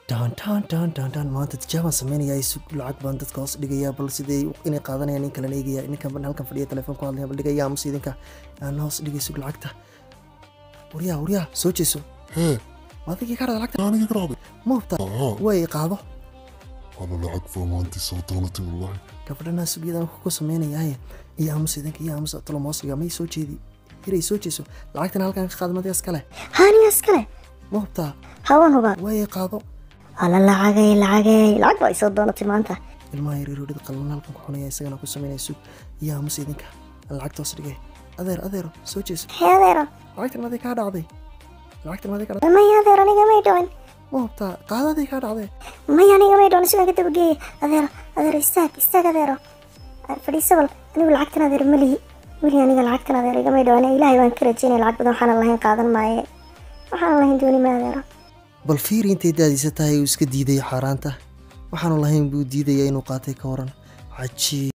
Daan daan daan daan daan, maanta tijaabaan samaynayaa. Sug, lacag baan dadka hoos dhigayaa. Bal sidee inay qaadanayaan in kalena eegaya. Ninkan ban halkan fadhiya telefoon ku hadlaya, bal dhigaya amase idinka aan hoos dhigay. Sug lacagta. Waryaa, waryaa, soo jeeso. Hee. Maadigii ka dhacday lacagta? Anigii ka dhacday. Ma hubtaa? Haa. Way qaado. Alla, lacag baa maanta soo doonatay wallahi. Gabadhanaa sugyadan ku samaynayaa iyo aamus idinka iyo aamus talo hoos dhigaa. May soo jeedi hiray, soo jeeso. Lacagtana halkan ka qaada, madigaas kale. Haa, anigaas kale. Ma hubtaa? Haa, waan hubaa. Way qaado. Alla, lacagay, lacagay, lacag baa isoo doonatay maanta. Ilmaha yaryar roodhida qallalan halkan ku xunaya, isagana ku samaynaya. Sug iyo aamus idinka, aan lacagta hoos dhigay. Adeer, adeero, soo jeeso. Hee adeero. Lacagtan maday kaa dhacday? Lacagtan maday kaa dhacday? Maya adeero, aniga may dhicin. Ma hubtaa? Qaadaday kaa dhacday. Maya, aniga may dhicin. Sugaan ka dabageeya. Adeero, adeero, istaag, istaag adeero, fadhiiso bal. Anigu lacagtan adeero ma lihi weli. Aniga lacagtan adeero igama dhicin. Ilaahay baan ka rajaynaya lacag badan. Waxaanan lahayn qaadan maaye, waxaanan lahayn dooni ma adeero. Bal fiiri intay daadiisa tahay uu iska diiday xaaraanta. Waxaanu lahayn buu diidaya inuu qaatay. Ka waran? Cajiib.